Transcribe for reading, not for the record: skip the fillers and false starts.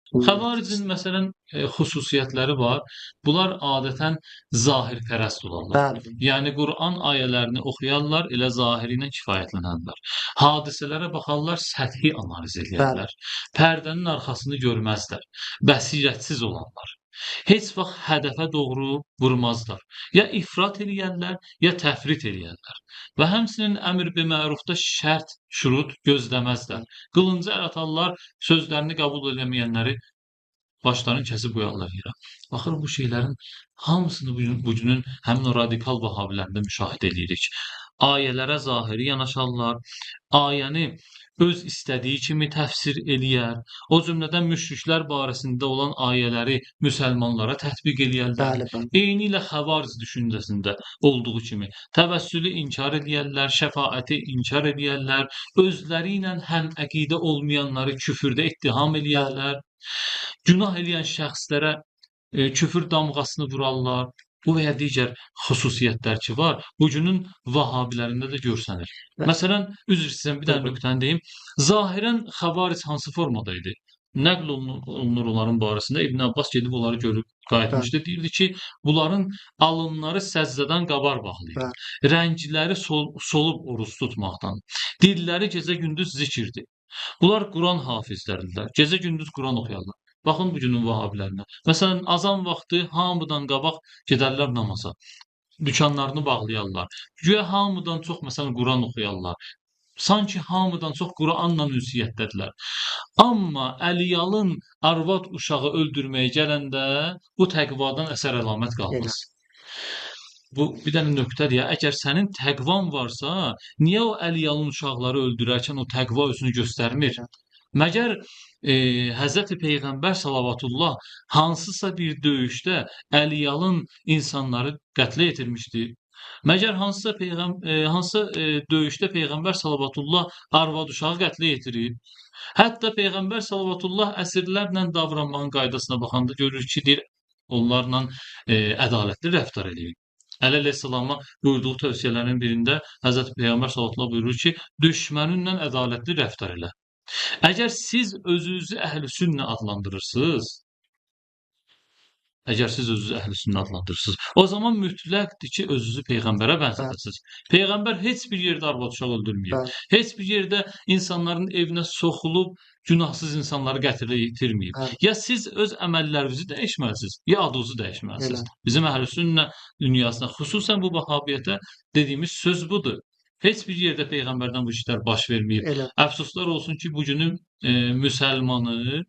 Xəvaricin məsələn xüsusiyyətləri var. Bunlar adətən zahirpərəst olarlar. Bəli. Yəni Quran ayələrini oxuyarlar, elə zahiri ilə kifayətlənərlər. Hadisələrə baxarlar, səthi analiz eləyərlər. Pərdənin arxasını görməzlər. Bəsirətsiz olarlar. Heç vaxt hədəfə doğru vurmazlar. Ya ifrat eləyərlər, ya təfrit eləyərlər. Və həmçinin əmr bi mərufda şərt, şurut gözləməzlər. Qılıncı əl atarlar, sözlərini qəbul eləməyənləri başlarını kəsib qoyarlar yerə. Baxır, bu şeylərin hamısını bugünün həmin o radikal vahabilərində müşahidə edirik. Ayələrə zahiri yanaşarlar, ayəni öz istədiyi kimi təfsir eləyər, o cümlədən müşriklər barəsində olan ayələri müsəlmanlara tətbiq eləyərlər. Bəli, bəli. Eynilə xəvaric düşüncəsində olduğu kimi təvəssülü inkar eləyərlər, şəfaəti inkar eləyərlər, özləri ilə həm əqidə olmayanları küfürdə ittiham eləyərlər, günah eləyən şəxslərə küfür damğasını vurarlar. Bu və ya digər xüsusiyyətlər ki var, bugünün vahabilərində də görsənir. Məsələn, üzr istəyirəm, bir dənə nöqtəni deyim. Zahirən xəvaric hansı formada idi? Nəql olunur onların barəsində. İbn Abbas gedib onları görüb qayıtmışdı. Deyirdi ki, bunların alınları səzdədən qabar bağlayır. Rəngləri solub oruc tutmaqdan. Dilləri gecə-gündüz zikirdir. Bunlar Quran hafizləridirlər. Gecə-gündüz Quran oxuyarlar. Baxın bugünün vahabilərinə. Məsələn, azan vaxtı hamıdan qabaq gedərlər namaza. Dükanlarını bağlayarlar. Güya hamıdan çox məsələn Quran oxuyarlar. Sanki hamıdan çox Quranla ünsiyyətdədirlər. Amma əliyalın arvad uşağı öldürməyə gələndə bu təqvadan əsər əlamət qalmaz. Bu bir dənə nöqtədir ya. Əgər sənin təqvan varsa, niyə o əliyalın uşaqları öldürərkən o təqva özünü göstərmir? Məgər Həzrəti Peyğəmbər salavatullah hansısa bir döyüşdə əliyalın insanları qətlə yetirmişdi? Məgər hansısa döyüşdə Peyğəmbər salavatullah arvad uşağı qətlə yetirib? Hətta Peyğəmbər salavatullah əsirlərlə davranmanın qaydasına baxanda görür ki, deyir, onlarla ədalətli rəftar eləyir. Əli əleyhissalama buyurduğu tövsiyələrin birində Həzrəti Peyğəmbər salavatullah buyurur ki, düşməninlə ədalətli rəftar elə. Əgər siz özünüzü əhl-i sünnə adlandırırsınız, o zaman mütləqdir ki, özünüzü Peyğəmbərə bənzədəsiniz. Peyğəmbər heç bir yerdə arvad uşaq öldürməyib. Heç bir yerdə insanların evinə soxulub günahsız insanları qətlə yetirməyib. Ya siz öz əməllərinizi dəyişməlisiniz, ya adınızı dəyişməlisiniz. Bizim əhl-i sünnə dünyasına, xüsusən bu vahabiyyətə dediyimiz söz budur. Heç bir yerdə Peyğəmbərdən bu işlər baş verməyib. Əfsuslar olsun ki, bugünün müsəlmanı